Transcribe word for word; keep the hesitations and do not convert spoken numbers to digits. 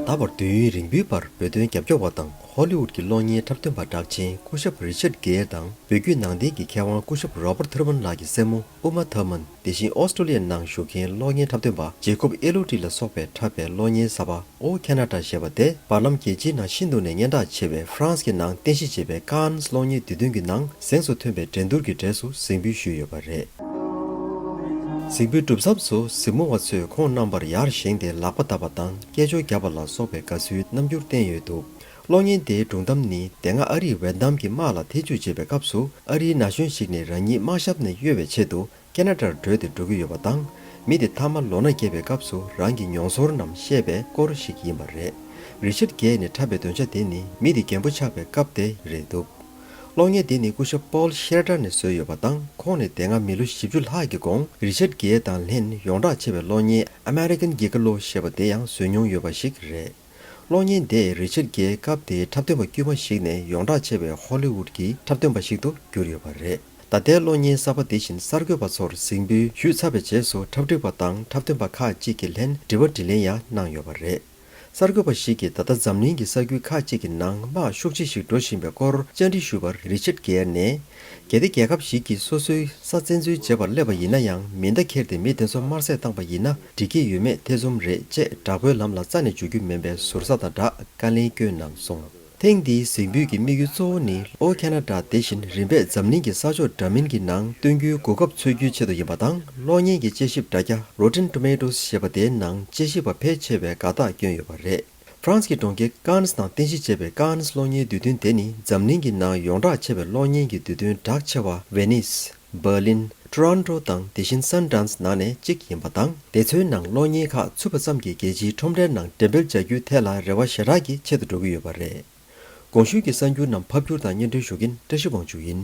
ད་བར་དུས་ཡུན་རིང་པོའི་བར་བོད་དོན་རྒྱབ་སྐྱོར་བ་དང་ཧོ་ལི་ཝུད་ཀྱི་གློག་བརྙན་འཁྲབ་སྟོན་པ་གྲགས་ཅན་སྐུ་ཞབས་རི་ཆར་གེར་དང་། བོད་བརྒྱུད་ནང་བསྟན་གྱི་མཁས་དབང་སྐུ་ཞབས་རོ་པར་ཐུར་མན་ལགས་ཀྱི་སྲས་མོ་ཨུ་མ་ཐུར་མན། དེ་བཞིན་ཨོ་སི་ཀྲོ་ལི་ཡའི་ནང་བཞུགས་མཁན་གློག་བརྙན་འཁྲབ་སྟོན་པ་ཇེ་ཀོབ་ཨེ་ལོ་ཏི་ལ་སོགས་པས་འཁྲབ་པའི་གློག་བརྙན་གསར་པ། ཨོ་ཁེ་ན་ཌ་ཞེས་པ་དེ། བར་ལམ་རྒྱལ་སྤྱིའི་ནང་ཤིན་ཏུ་ནས་སྙན་གྲགས་ཆེ་བའི་ཧྥ་རན་སི་གི་ནང་རྟེན་གཞི་བྱས་པའི་ཀ་ནས་གློག་བརྙན་དུས་སྟོན་གྱི་ནང་གཟེངས་སུ་ཐོན་པའི་འགྲན་བསྡུར་གྱི་གྲས་སུ་གཟིགས་འབུལ་ཞུས་ཡོད་པ་རེད། གཟིགས་འབུལ་གྲུབ་མཚམས་སུ་གཟིགས་མོ་བ་ཚོས་ཁོང་རྣམ་པར་ཡར་བཞེངས་ཏེ་ལག་པ་བརྡབས་པ་དང་སྐད་ཅོར་བརྒྱབ་པ་ལ་སོགས་པའི་དགའ་བསུའི་རྣམ་འགྱུར་བསྟན་ཡོད་འདུག་གློག་བརྙན་དེའི་སྒྲུང་གཏམ་ནི། དེ་སྔ་ཨ་རིས་ཝེ་ཏི་ནམ་གྱི་དམག་ལ་ཐེ་བྱུས་བྱེད་པའི་སྐབས་སུ། ཨ་རིའི་ན་གཞོན་ཞིག་ནས་རང་ཉིད་དམག་ཞབས་ནས་གཡོལ་བའི་ཆེད་དུ། ཁེ་ན་ཌར་བྲོས་ཏེ་འགྲོ་གི་ཡོད་པ་དང་། མི་དེ་མཐའ་མ་ལོ་ན་རྒས་པའི་སྐབས་སུ་རང་གི་མྱོང་ཚོར་རྣམས་བཤད་པའི་སྐོར་ཞིག་ཡིན་པ་རེད། རི་ཆར་གེ་ནས་འཁྲབ་པའི་འདོན་ཆ་དེ་ནི་མི་དེ་རྒན་པོ་ཆགས་པའི་སྐབས་དེ་རེད་འདུག་གློག་བརྙན་དེ་ནི་སྐུ་ཞབས་པོལ་ཤེར་ཏན་ནས་བཟོས་ཡོད་པ་དང་། ཁོང་ནི་དེ་སྔ་མི་ལོ་བཞི་བཅུ་ལྷག་གི་གོང་རི་ཆར་གེ་དང་ལྷན་ཡོངས་གྲགས་ཆེ་བའི་གློག་བརྙན་American Gigolo ཞེས་པ་དེ་ཡང་བཟོས་མྱོང་ཡོད་པ་ཞིག་རེད། གློག་བརྙན་དེས་རི་ཆར་གེ་སྐབས་དེའི་འཁྲབ་སྟོན་པ་དཀྱུས་མ་ཞིག་ནས་ཡོངས་གྲགས་ཆེ་བའི་ཧོ་ལི་ཝུད་ཀྱི་འཁྲབ་སྟོན་པ་ཞིག་ཏུ་གྱུར་ཡོད་པ་རེད། ད་ལྟའི་གློག་བརྙན་གསར་པ་དེ་བཞིན་གསར་འགོད་པ་ཚོར་གཟིགས་འབུལ་ཞུས་ཚར་བའི་རྗེས་སུ་འཁྲབ་ཁྲིད་པ་དང་འཁྲབ་སྟོན་པ་ཁག་ཅིག་གིས་ལྷན་དྲི་བ་དྲིས་ལན་ཡང་གནང་ཡོད་པ་རེད། གསར་འགོད་པ་ཞིག་གིས་ད་ལྟ་འཛམ་གླིང་གི་ས་ཁུལ་ཁག་ཅིག་གི་ནང་དམག་ཤུགས་ཆེ་ཞིག་འགྲོ་བཞིན་པའི་སྐོར་བཅར་འདྲི་ཞུས་པར་རི་ཆར་གེར་ནས། གལ་ཏེ་རྒྱལ་ཁབ་ཞིག་གིས་སོ་སོའི་ས་བཙན་འཛུལ་བྱེད་པར་སླེབས་པ་ཡིན་ན་ཡང་། མེ་མདའ་ཁྱེར་ཏེ་མི་དེ་ཚོ་དམར་བསད་བཏང་པ་ཡིན་ན་འགྲིག་གི་ཡོད་མེད་ཐེ་ཚོམ་རེད་ཅེས་དྲག་པོའི་ལམ་ལ་རྩ་ནས་འཇུག་རྒྱུ་མིན་པའི་ཟུར་ཟ་དང་སྦྲགས་བཀའ་ལན་བསྐྱོན་གནང་སོང་། ཐེངས་འདིའི་གཟིགས་འབུལ་གྱི་དམིགས་ཡུལ་གཙོ་བོ་ནི། ལྷོ་ཁེ་ན་ཌ་དེ་བཞིན་རིམ་པས་འཛམ་གླིང་གི་ས་ཕྱོགས་འདྲ་མིན་གྱི་ནང་སྟོན་རྒྱུའི་གོ་སྐབས་འཚོལ་རྒྱུའི་ཆེད་དུ་ཡིན་པ་དང་། གློག་བརྙན་གྱི་དཔྱད་ཞིབ་དྲ་རྒྱ་Rotten Tomatoes ཞེས་པ་དེའི་ནང་དཔྱད་ཞིབ་པ་ཕལ་ཆེ་བས་དགའ་རྟགས་བསྐྱོན་ཡོད་པ་རེད། ཧྥ་རན་སི་གི་གྲོང་ཁྱེར་ཀ་ནས་ནང་རྟེན་གཞི་བྱས་པའི་ཀ་ནས་གློག་བརྙན་དུས་སྟོན་དེ་ནི་འཛམ་གླིང་གི་ནང་ཡོངས་གྲགས་ཆེ་བའི་གློག་བརྙན་གྱི་དུས་སྟོན་གྲགས་ཆེ་བ་ཝེ་ནིས། འབར་ལིན། ཊོ་རོན་ཊོ་དང་དེ་བཞིན་སན་ཌན་སི་ནང་ནས་གཅིག་ཡིན་པ་དང་། དེ་ཚོའི་ནང་གློག་བརྙན་ཁག་ཚུད་པ་ཙམ་གྱིས་རྒྱལ་སྤྱིའི་ཁྲོམ་རའི་ནང་འགྲེམས་སྤེལ་བྱ་རྒྱུའི་ཐད་ལ་རེ་བ་ཞེ་དྲག་གི་ཆེད་དུ་འགྲོ་གི་ཡོད་པ་རེད། གོང་ཞུས་ཀྱི་གསར་འགྱུར་རྣམས་ཕབ་སྒྱུར་དང་སྙན་སྒྲོན་ཞུ་མཁན་བཀྲ་ཤིས་དབང་ཕྱུག་ཡིན།